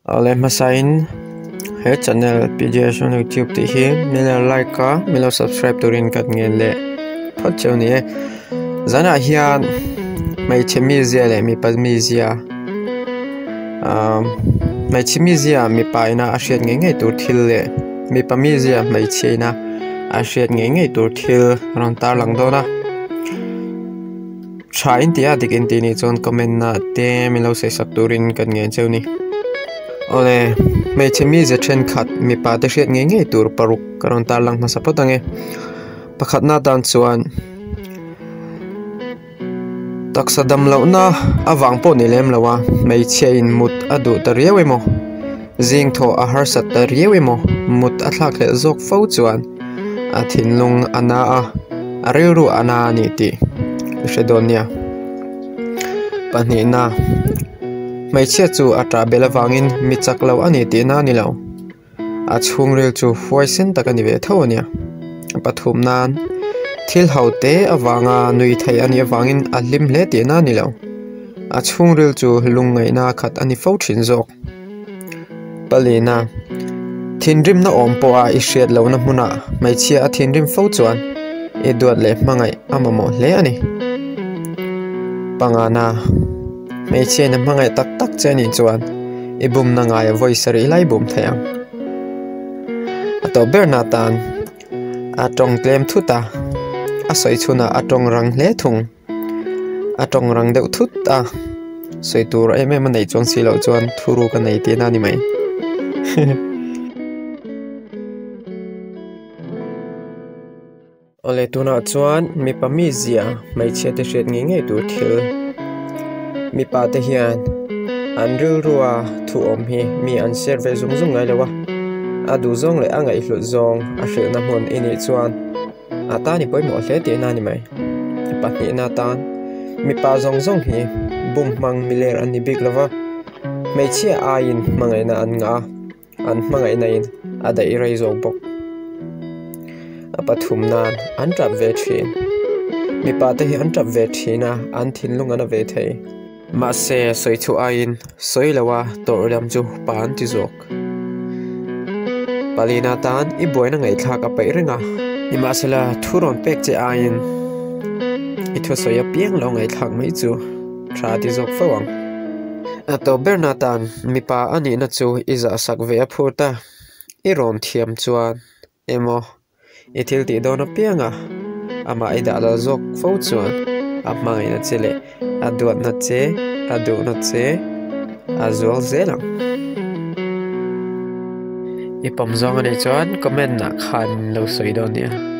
Awle hmasain he channel PJS on YouTube tih hi min lo like a min lo subscribe turin ka ngen leh phawt cheu ni e zanah hian hmeichhe mizia leh mipa mizia ahh hmeichhe mizia mipa ina a hriat ngei ngei tur thil leh mipa mizia hmeichhia ina a hriat ngei ngei tur thil a rawn tarlang dawn a. Tha in tih a dik in tih nih chuan comment ah te min lo sawi sak turin kan ngen cheu ni. Awle hmeichhe mize thenkhat mipa te hriat ngei ngei tur paruk ka rawn tarlang hmasa phawt ang e. Pakhatna atan chuan taksa dam lohna avang pawh ni lem lo a hmeichhia in mut a duh ta riau emaw zing thawh a harsat ta riau emaw mut a thlak hlelh zawk fo chuan a thinlung a na a a rilru a na a ni tih i hre dawn nia. Pahnihna hmeichhia chu a tah belh avangin mi chak lo a ni tihna a ni lo a chhungril chu huaisen tak a ni ve tho a nia. Pathum nan thil ho te avanga nui thei a nih avangin a hlim hle tihna a ni lo a chhungril chu lungngaihna khat a ni fo thin zawk. Palina, Thinrimna awm pawha i hriat lohna hmunah hmeichhia a thinrim fo chuan i duat leh hmangaih a mamawh hle a ni. Pangana, Hmeichhiain a hmangaih tak tak che anih chuan i bumna ngaia vawi sarih lai bum thei ang. A tawp berna atan a tawng tlem thut a, a sawi chhunah a tawng rang hle thung. A tawng rang deuh thut a, sawi tur em em a neih chuang si loh chuan thuruk a nei tihna a ni mai. Awle tunah chuan mipa mizia hmeichhia te hriat ngei ngei tur thil mipa te hian an rilrua thu awm hi mi an share ve zung zung ngai lo a, a duh zawng leh a ngaihhlut zawng a hrilhna hmun i nih chuan. A tan i pawimawh hle tihna a ni mai. Pahnihna atan mipa zawng zawng hi bum hmang miler an ni bik lo va, hmeichhia aiin hmangaihna an ngah a, an hmangaihna in a daih rei zawk bawk. A pathum nan an tap ve thin. Mipa te hi an tap ve thin a, an thinlung an a ve thei. Mahse sawi chhuah aiin sawi lo a tawrh lam chu pa an ti zawk. Palina tan i buaina ngaihthlak a peih reng a. Nimahsela thu rawn pek che aiin i thusawi apiang lo ngaihthlak mai chu tha a ti zawk fo ang. A tawp berna tan mipa a nihna chu i zahsak ve a phur ta. I rawn thiam chuan emaw I thil tih dawn apianga amah i dah lal zawk fo chuan a hmangaihna che leh a duatna che, a duhna che a zual zel ang. I pawm zawng a nih chuan comment ah khan lo sawi dawn nia.